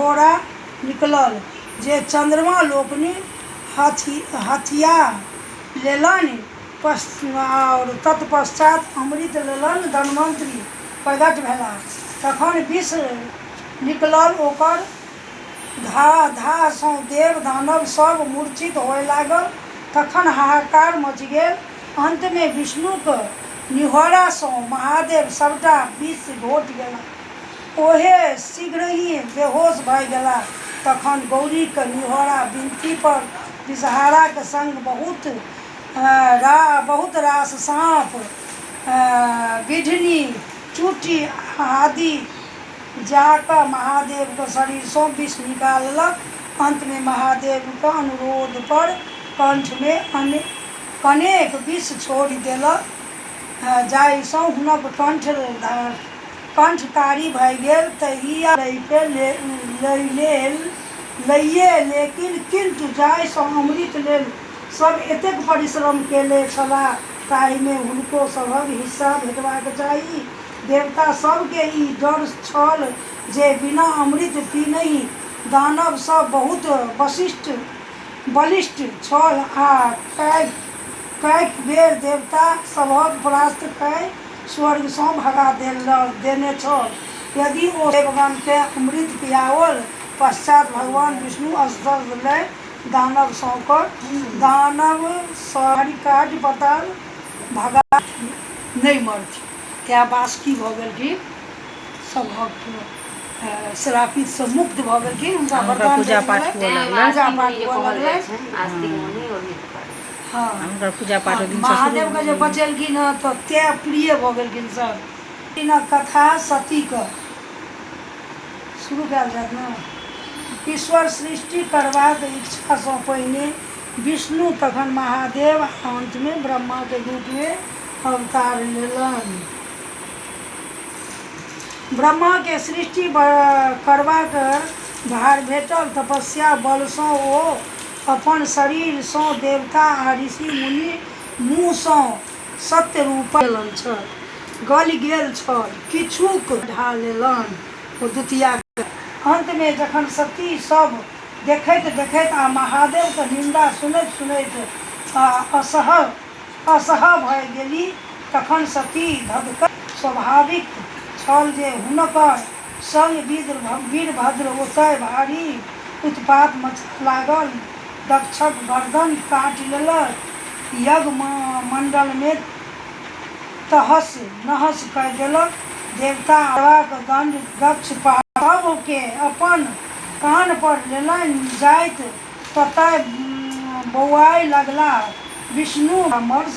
घोड़ा निकलल जे चन्द्रमा लोकनि हथिया लेलनि आओर तत्पश्चात अमृत लेलनि धन्वन्तरी प्रगट भेलाह। तखन विष निकलल ओकर धाह सँ देव दानव सब मूर्छित होअय लागल। तखन हाहाकार मचि गेल। अन्त मे विष्णुक निहोरा सँ महादेव सबटा विष घोंटि गेलाह। ओहे शीघ्रहि बेहोश भय गेलाह। तखन गौरीक निहोरा विनती पर विषहाराक संग बहुत रास साँप, बिढ़नी, चुट्टी आदि जा कऽ महादेवक शरीरसँ विष निकाललक। अन्तमे महादेवक अनुरोधपर कण्ठमे कनेक विष छोड़ि देलक जाहिसँ हुनक कण्ठ कारी भए गेल। तहिया लइए लेलखिन किन्तु जाहिसँ अमृत लेल सभ एतेक परिश्रम केने छलाह ताहिमे हुनको सभक हिस्सा भेटबाक चाही। देवता सभ केँ ई डर छल जे बिना अमृत पीनहि दानव सभ बहुत बलिष्ठ छल आ कैक बेर देवता सभक परास्त कय स्वर्ग सँ भगा देने छल। यदि ओ देवगण केँ अमृत पियाओल पश्चात भगवान विष्णु अस्त्र लय दानव सभ काटि पताल भगा नहि मरथिन। तैं बासुकी भऽ गेलखिन सभक श्रापितसँ मुक्त भऽ गेलखिन हुनका हुनकर वरदान पूजा भेट पाठ गेलनि हुअ लगलनि पूजा आस्तिक पाठ मुनि जे हुअ कहल जाइ लगलनि छनि आस्तिक मुनि ओही दुआरे हँ हुनकर पूजा पाठ ओहि दिनसँ शुरू महादेवके भऽ जे गेलनि बचेलखिन हँ तऽ तैं प्रिय भऽ गेलखिन सर दिनक कथा सतीके शुरू कयल जायत ने ईश्वर सृष्टि करबाक इच्छासँ पहिने विष्णु तखन महादेव आ अन्तमे ब्रह्माके रूपमे अवतार लेलनि। ब्रह्माकेँ सृष्टि करबाक भार भेटल। तपस्या बलसँ ओ अपन शरीरसँ देवता आ ऋषि-मुनि मुँहसँ सत्य रूपक। छल। गलि गेल छल। किछुक। ढ़ा लेलनि। ओ द्वितीया। अन्तमे जखन सती सभ देखैत-देखैत आ महादेवक निन्दा सुनैत-सुनैत असह्य भए गेलीह तखन सती धधकैत। स्वाभाविक छल जे हुनकर संग वीरभद्र ओतय भारी उत्पात मचा लागल। दक्षक गर्दनि काटि लेलक। यज्ञ मंडलमे तहस-नहस कए देलक। देवता आ दण्ड दक्ष सभकेँ अपन कान्हपर लेलनि जाइत ततय बौआय लगलाह। विष्णु परामर्श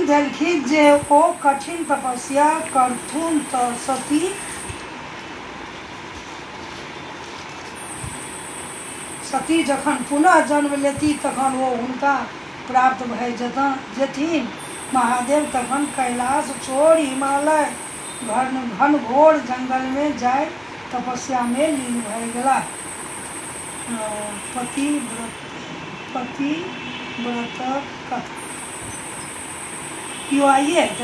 देलखिन जे ओ कठिन तपस्या करथुन तँ सती सती जखन पुनः जन्म लेतीह तखन ओ हुनका प्राप्त भए जेथिन। महादेव तखन कैलाश छोड़ि हिमालय घनघोर जंगलमे जाए तपस्यामे लीन भए गेलाह। पतिव्रतक कथा। कियो आइए हेतै।